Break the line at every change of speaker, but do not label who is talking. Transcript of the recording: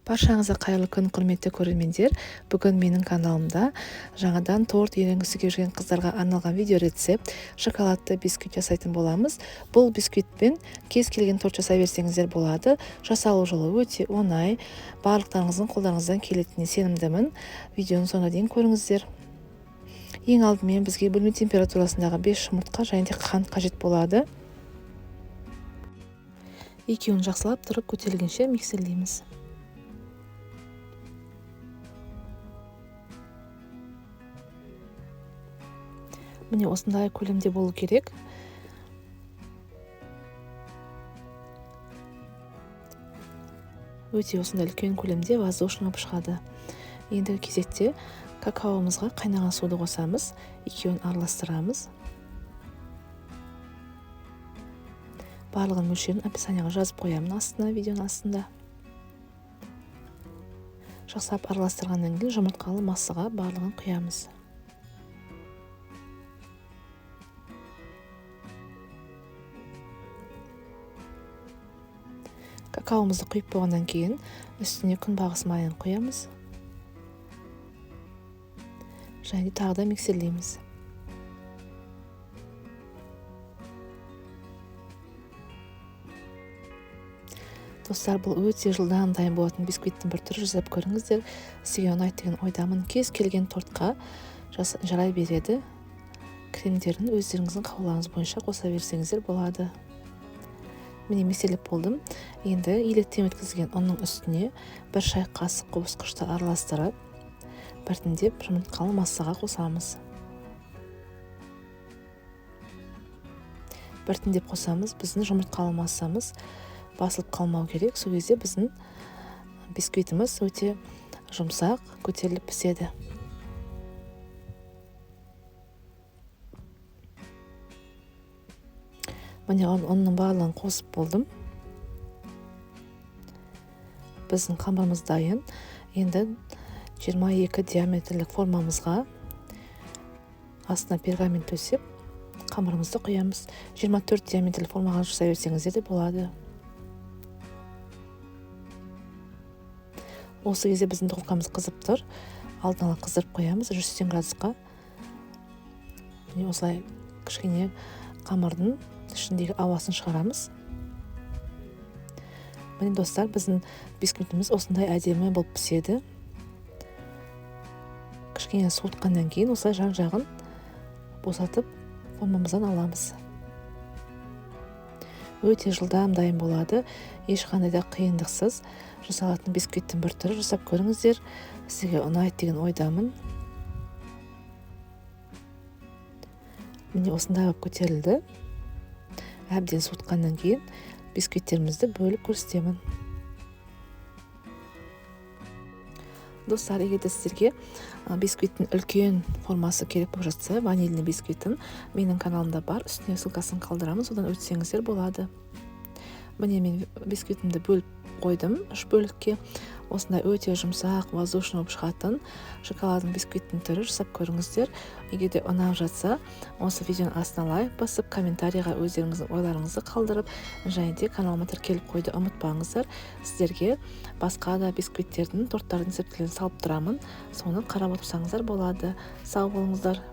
Баршаңызға қайырлы күн, құрметті көрермендер. Бүгін менің каналымда жаңадан торт үйренгісі келіп жүрген қыздарға арналған видео рецепт, шоколадты бисквит жасайтын боламыз. Бұл бисквитпен кез келген торт жасай берсеңіздер болады. Жасалу жолы өте оңай. Барлықтарыңыздың қолдарыңыздан келетініне сенімдімін. Видеоның соңына дейін көріңіздер. Ең алдымен бізге бөлме температурасындағы 5 жұмыртқа және де қант қажет болады. Екеуін жақсылап тұрып көтерілгенше миксерлейміз. Міне осындай көлемде болу керек. Өте осындай үлкен көлемде воздушный болып шығады. Ендігі кезекте какаомызға қайнаған суды қосамыз, екеуін араластырамыз. Барлығын мөлшерін описанияға жазып қоямын астына, видеоның астында. Жақсылап араластырғаннан кейін жұмыртқалы массаға барлығын құямыз. Какаомызды құйып болғаннан кейін үстіне күнбағыс майын құямыз. Және тағы да миксерлейміз. Достар, бұл өте жылдам дайын болатын бисквиттің бір түрі, жасап көріңіздер. Сізге ұнайды деген ойдамын. Кез келген тортқа жарай береді. Кремдерін өздеріңіздің қалауларыңыз бойынша қоса берсеңіздер болады. Міне миксерлеп болдым. Енді електен өткізген ұнның үстіне бір шай қасық қосқышты араластырып, біртіндеп жұмыртқалы массаға қосамыз. Біртіндеп қосамыз. Біздің жұмыртқалы массамыз басылып қалмау керек. Сол кезде біздің бисквитіміз өте жұмсақ көтеріліп піседі. Міне ұнның барлығын қосып болдым. Біздің қамырымыз дайын. Енді 22 диаметрлік формамызға астына пергамент төсеп, қамырымызды құямыз. 24 диаметрлік формаға жасай берсеңіздер де болады. Осы кезде біздің духовкамыз қызып тұр. Алдын ала қыздырып қоямыз 180 градусқа. Міне осылай кішкене қамырдың ішіндегі ауасын шығарамыз. Міне достар, біздің бисквитіміз осындай әдемі болып піседі. Кішкене суытқаннан кейін осылай жан-жағын босатып формамыздан аламыз. Өте жылдам дайын болады. Ешқандай да қиындықсыз жасалатын бисквиттің бір түрі, жасап көріңіздер. Сізге ұнайды деген ойдамын. Міне осындай болып көтерілді. Әбден суытқаннан кейін бисквиттерімізді бөліп көрсетемін. Достар, егер де сіздерге бисквиттің үлкен формасы керек болып жатса, ванильный бисквиттің менің каналымда бар, үстіне ссылкасын қалдырамын, содан өтсеңіздер болады. Міне мен бисквитімді бөліп қойдым үш бөлікке. Осындай өте жұмсақ, воздушный болып шығатын шоколадның бисквиттің түрі, жасап көріңіздер. Егер де ұнап жатса, осы видеоның астына лайк басып, комментарийға өздеріңіздің ойларыңызды қалдырып, және де каналыма тіркеліп қоюды ұмытпаңыздар. Сіздерге басқа да бисквиттердің, торттардың рецептілерін салып тұрамын. Соны қарап отырсаңыздар болады. Сау болыңыздар.